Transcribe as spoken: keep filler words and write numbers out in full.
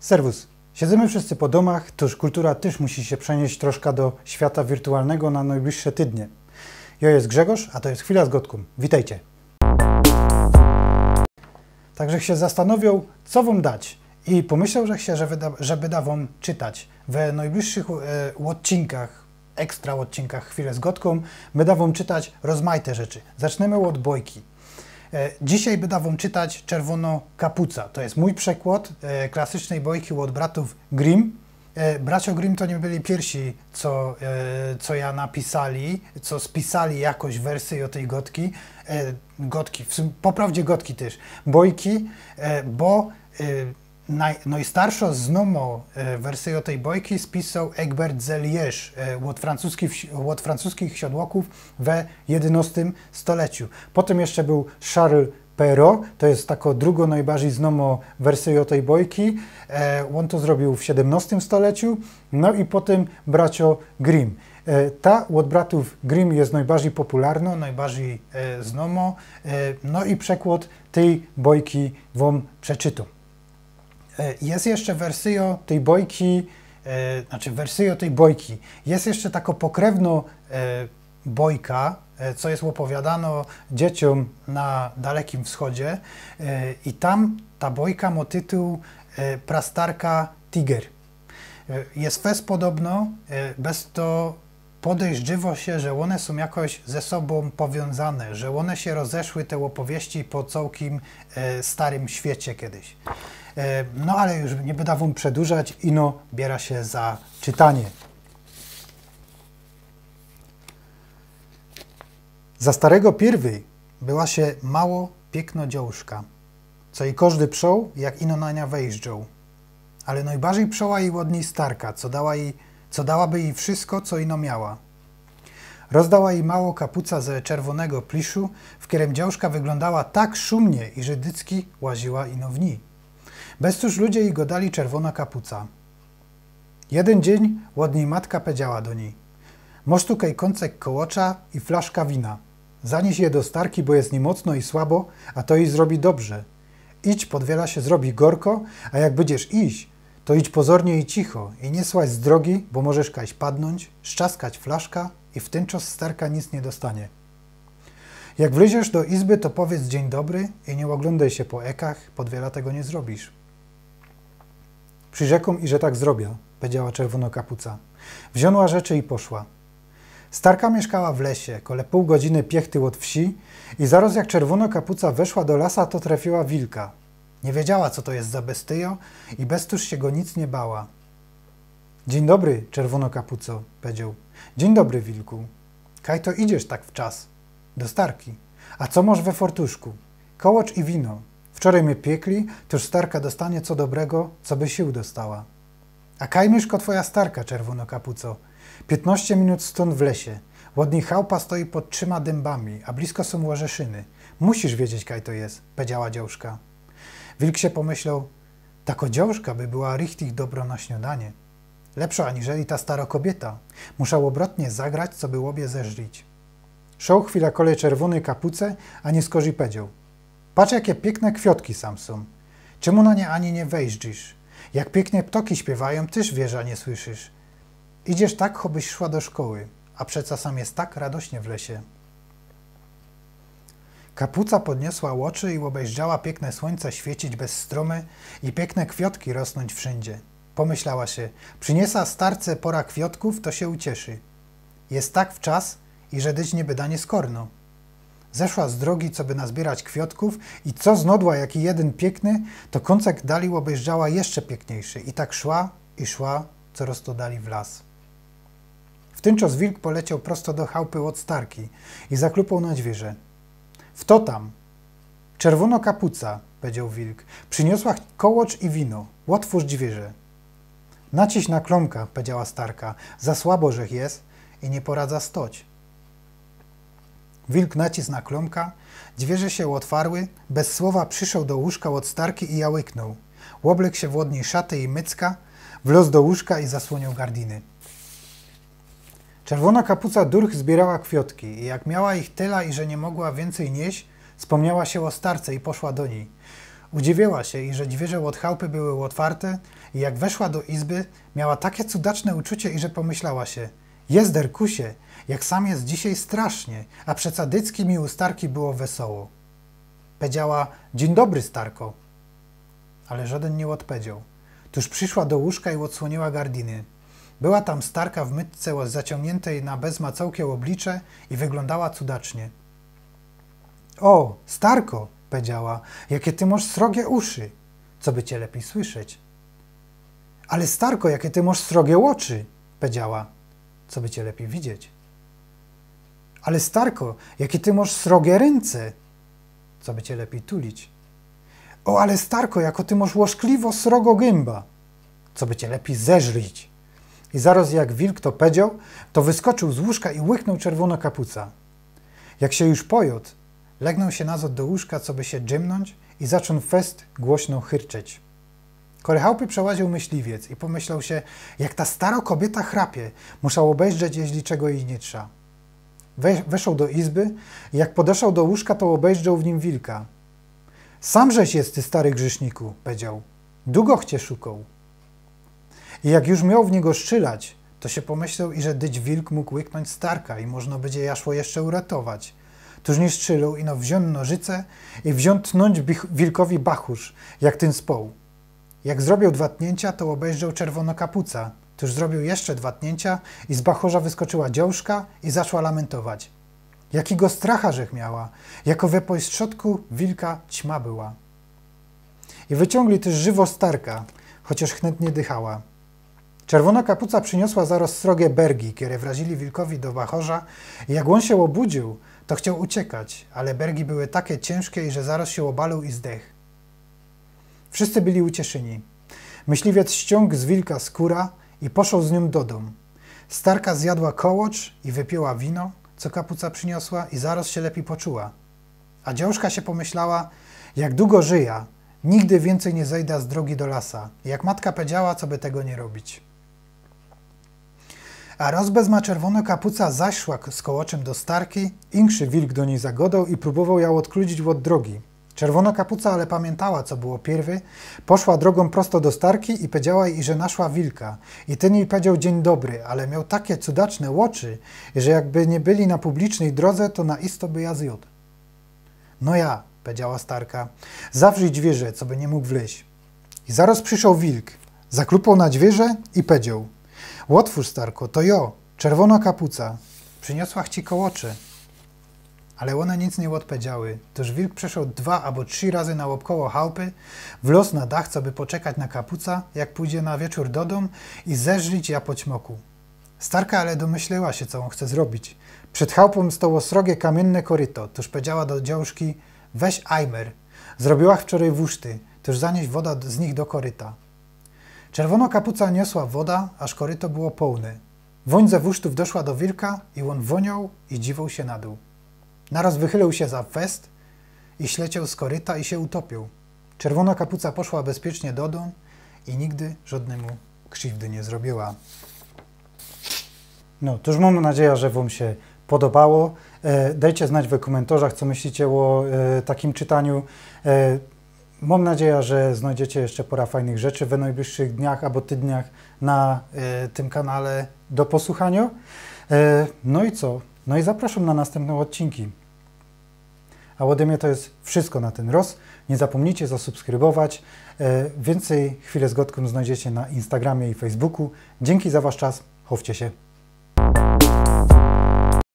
Serwus. Siedzymy wszyscy po domach, tōż kultura tyż musi sie przenieś troszka do świata wirtualnego na nojbliższe tydnie. Jŏ je Grzegorz, a to je Chwila z Gotką. Witejcie. Tak żech sie zastanowioł, co wōm dać. I pōmyśloł żech sie, że wyda, że byda wōm czytać. We nojbliższych e, ôdcinkach, ekstra ôdcinkach Chwile z Gotką, byda wōm czytać rozmajte rzeczy. Zacznymy ôd bojki. E, dzisiej byda wōm czytać Czerwōno Kapuca. To je mōj przekłŏd e, klasycznyj bojki ôd bratōw Grimm. E, bracio Grimm to niy byli piyrsi, co, e, co jã napisali, co spisali jakoś wersyjŏ tyj gotki. E, gotki, w sum, po prŏwdzie gotki tyż. Bojki, e, bo e, noj, nojstarszŏ znōmŏ e, wersyjŏ tyj bojki spisoł Egbert Zelierz e, ôd francuskich, wsi- ôd francuskich siodłokōw we jedynostym stoleciu. Potym jeszcze bōł Charles Perrault, to je takŏ drugŏ nojbardzij znōmŏ wersyjŏ tyj bojki. E, ôn to zrobiōł w siedymnostym stoleciu. No i potym bracio Grimm. E, ta ôd bratōw Grimm je nojbardzij popularnŏ, nojbardzij e, znōmŏ. E, no i przekłŏd tyj bojki wōm przeczytōm. E, je jeszcze wersyjŏ tyj bojki, e, znaczy wersyjŏ tyj bojki. Je jeszcze takŏ pokrewnŏ e, bojka, e, co je ôpowiadano dzieciōm na Dalekim Wschodzie. E, i tam ta bojka mŏ tytuł e, Prastarka Tiger. E, je fest podobno, e, bez to podejrzewŏ sie, że ône sōm jakoś ze sobōm powiōnzane, że ône sie rozeszły te ôpowieści po cołkim e, starym świecie kejś. E, no ale już niy byda wōm przedłużać, ino biera sie za czytanie. Za starego piyrwyj była sie mało piyknŏ dziołszka, co i kożdy przoł, jak ino na niã wejrzoł. Ale nojbardzij przoła ji ôd nij starka, co dała ji, co dałaby ji wszysko, co ino miała. Rozdała ji mało kapuca ze czerwōnego pliszu, w kerym dziołszka wyglōndała tak szumnie, iże dycki łaziła ino w nij. Bez tōż ludzie ji godali Czerwōna Kapuca. Jedyn dziyń ôd nij matka pedziała do nij: „Mŏsz tu kej kōncek kołocza i flaszka wina. Zanieś je do starki, bo je niymocono i słabo, a to ji zrobi dobrze. Idź, pod wiela sie zrobi gorko, a jak bydziesz iś, to idź pozornie i cicho i niy słaś z drogi, bo możesz kajś padnōńć, strzaskać flaszka i w tyn czŏs starka nic niy dostanie. Jak wlyziesz do izby, to powiydz dziyń dobry i niy ôglōndej sie po ekach, pod wiela tego niy zrobisz”. „Przirzekōm, iże tak zrobia”, pedziała Czerwōno Kapuca. Wziōnła rzeczy i poszła. Starka miyszkała w lesie, kole pōł godziny piechty ôd wsi, i zarŏz jak Czerwōno Kapuca weszła do lasa, to trefiyła wilka. Niy wiedziała, co to je za bestyjŏ i bez tōż sie go nic niy bała. „Dziyń dobry, Czerwōno Kapuco”, pedzioł. „Dziyń dobry, wilku. Kaj to idziesz tak wczas?” „Do starki”. „A co mŏsz we fortuszku?” „Kołocz i wino. Wczorej my piykli, tōż starka dostanie co dobrego, co by sił dostała”. „A kaj miyszko twoja starka, Czerwōno Kapuco?” „Piytnŏście minut stōnd w lesie. Ôd nij chałupa stoi pod trzyma dymbami, a blisko sōm ôrzeszyny. Musisz wiedzieć, kaj to je”, pedziała dziołszka. Wilk sie pomyśloł: „Takŏ dziołszka by była richtig dobrŏ na śniŏdanie. Lepszŏ aniżeli ta starŏ kobiyta. Muszã ôbrotnie zagrać, coby ôbie zeżrić”. Szoł chwila kole Czerwōnyj Kapuce, a niyskorzij pedzioł: „Patrz, jake piykne kwiŏtki sam sōm. Czymu na nie ani niy wejrzdzisz? Jak piyknie ptŏki śpiywajōm, tyż wierzã niy słyszysz. Idziesz tak, chobyś szła do szkoły, a przeca sam je tak radośnie w lesie”. Kapuca podniosła ôczy i ôbejrzała piykne słōńce świycić bez strōmy i piykne kwiŏtki rosnōńć wszyndzie. Pomyślała sie: „Prziniesã starce pora kwiŏtkōw, to sie ucieszy. Je tak wczas, iże dyć niy byda niy skorno”. Zeszła z drogi, coby nazbiyrać kwiŏtkōw, i co znŏdła jaki jedyn piykny, to kōncek dalij ôbejrzała jeszcze piykniejszy. I tak szła i szła, corŏz to dalij w las. W tyn czŏs wilk polecioł prosto do chałupy ôd starki i zaklupoł na dwiyrze. „Fto tam?” „Czerwōno Kapuca”, pedzioł wilk. „Prziniosła kołocz i wino. Ôtwōrz dwiyrze”. „Naciś na klōmka”, pedziała starka. „Za słabo żech je i niy poradzã stoć”. Wilk naciś na klōmka, dwiyrze sie ôtwarły, bez słowa przyszoł do łōżka ôd starki i jã łyknōł. Ôblykł sie w ôd nij szaty i mycka, wlŏz do łōżka i zasłōnioł gardiny. Czerwōna Kapuca durch zbiyrała kwiŏtki i jak miała ich tela, iże niy mogła wiyncyj nieś, spōmniała sie ô starce i poszła do nij. Udziwiła sie, iże dwiyrze ôd chałpy były ôtwarte i jak weszła do izby, miała take cudaczne uczucie, iże pomyślała sie: „Jezder kusie, jak sam je dzisiej strasznie, a przeca dycki mi u starki było wesoło”. Powiedziała: „Dziyń dobry, starko”. Ale żŏdyn niy ôdpowiedzioł. Tōż prziszła do łōżka i ôdsłōniła gardiny. Była tam starka w mytce ô zaciōngniyntyj na bezma cołkie ôblicze i wyglōndała cudacznie. „Ô, starko”, powiedziała, „jakie ty mŏsz srogie uszy, co by cie lepij słyszeć”. „Ale starko, jakie ty mŏsz srogie ôczy”, powiedziała, „co by cie lepij widzieć”. „Ale starko, jakie ty mŏsz srogie rynce”, co by cie lepij tulić. „Ô, ale starko, jako ty mŏsz ôszkliwo srogo gymba”, co by cie lepij zeżlić. I zarŏz jak wilk to powiedzioł, to wyskoczył z łóżka i łyknōł czerwōno kapuca. Jak sie już pojŏd, legnōł sie nazŏd do łóżka, co by sie drzymnōńć, i zaczōn fest głośno chyrczeć. Kole chałpy przełaziōł myśliwiec i pomyśloł sie: „Jak ta staro kobiyta chrapie, muszã ôbejrzeć, jeźli czego jij niy trza”. We, weszoł do izby i jak podeszoł do łóżka, to ôbejrzoł w nim wilka. „Sam żeś jest, ty stary grzyszniku”, powiedzioł. „Dugo ch cie szukoł”. I jak już mioł w niego strzelać, to sie pomyśloł, iże dyć wilk mōg łyknōńć starka i możno bydzie jaszło jeszcze uratować. Tōż niy strzeloł, ino wziōn nożyce i wziōn tnōńć wilkowi bachōrz, jak tyn społ. Jak zrobiył dwa tnięcia, to ôbejrzoł czerwōno kapuca. Tōż zrobiył jeszcze dwa tnięcia i z bachōrza wyskoczyła dziewczka i zaczła lamentować. „Jakigo stracha żech miała, jako we postrzodku wilka ćma była”. I wyciōngli tyż żywo starka, chociŏż chnet niy dychała. Czerwōno kapuca prziniosła zarŏz srogie bergi, kere wrazili wilkowi do bachōrza. I jak ôn sie ôbudziōł, to chcioł uciekać, ale bergi były take ciynżkie, iże zarŏz sie ôbaliōł i zdech. Wszyscy byli ucieszyni. Myśliwiec ściōng z wilka skōra i poszoł z niōm do dōm. Starka zjadła kołocz i wypiła wino, co kapuca prziniosła, i zarŏz sie lepij poczuła. A dziewczka sie pomyślała: „Jak dugo żyjã, nigdy wiyncyj niy zejda z drogi do lasa. Jak matka powiedziała, co by tego niy robić”. A rŏz bezma czerwōno kapuca zaszła k-, z kołoczym do starki, inszy wilk do nij zagodoł i prōbowoł jã ôdkludzić ôd drogi. Czerwōno kapuca ale pamiyntała, co było piyrwyj, poszła drogōm prosto do starki i powiedziała jij, iże naszła wilka. I tyn jij powiedzioł: „Dziyń dobry”, ale mioł take cudaczne ôczy, iże jakby niy byli na publicznyj drodze, to na isto by jã zjŏd. „No ja”, powiedziała starka, „zawrzyj dwiyrze, co by niy mōg wlyź”. I zarŏz prziszoł wilk, zaklupoł na dwiyrze i powiedzioł: „Ôtwōrz, starko, to jŏ, czerwōno kapuca. Prziniosłach ci kołocze”. Ale ône nic niy ôdpowiedziały. Tōż wilk przeszoł dwa abo trzi razy naôbkoło chałpy, wlŏz na dach, co by poczekać na kapuca, jak pōdzie na wieczōr do dōm, i zeżlić jã po ćmoku. Starka ale domyśliła sie, co ôn chce zrobić. Przed chałpōm stoło srogie kamiyne koryto, tōż powiedziała do dziewczki: „Weź ajmer. Zrobiłach wczorej wuszty, tōż zanieś woda d-, z nich do koryta”. Czerwōno kapuca niosła woda, aż koryto było połne. Wōń ze wusztōw doszła do wilka i ôn wōnioł i dziwoł sie na dōł. Narŏz wychylił sie za fest i ślecioł z koryta i sie utopiył. Czerwōno kapuca poszła bezpiecznie do dōm i nigdy żŏdnymu krziwdy niy zrobiła. No, tōż mōm nadzieja, że wōm sie podobało. E, dejcie znać we kōmyntorzach, co myślicie ô, e, takim czytaniu. E, mōm nadzieja, że znojdziecie jeszcze pora fajnych rzeczy we nojbliższych dniach abo tydniach na, e, tym kanale do posłuchaniŏ. E, no i co? No i zaprŏszōm na następne ôdcinki. A ôde mie to je wszystko na tyn rŏz. Niy zapōmnijcie zasubskrybować. E, wiyncyj Chwile z Gotkiem znojdziecie na Instagramie i Facebooku. Dziynki za wasz czas. Chowcie sie.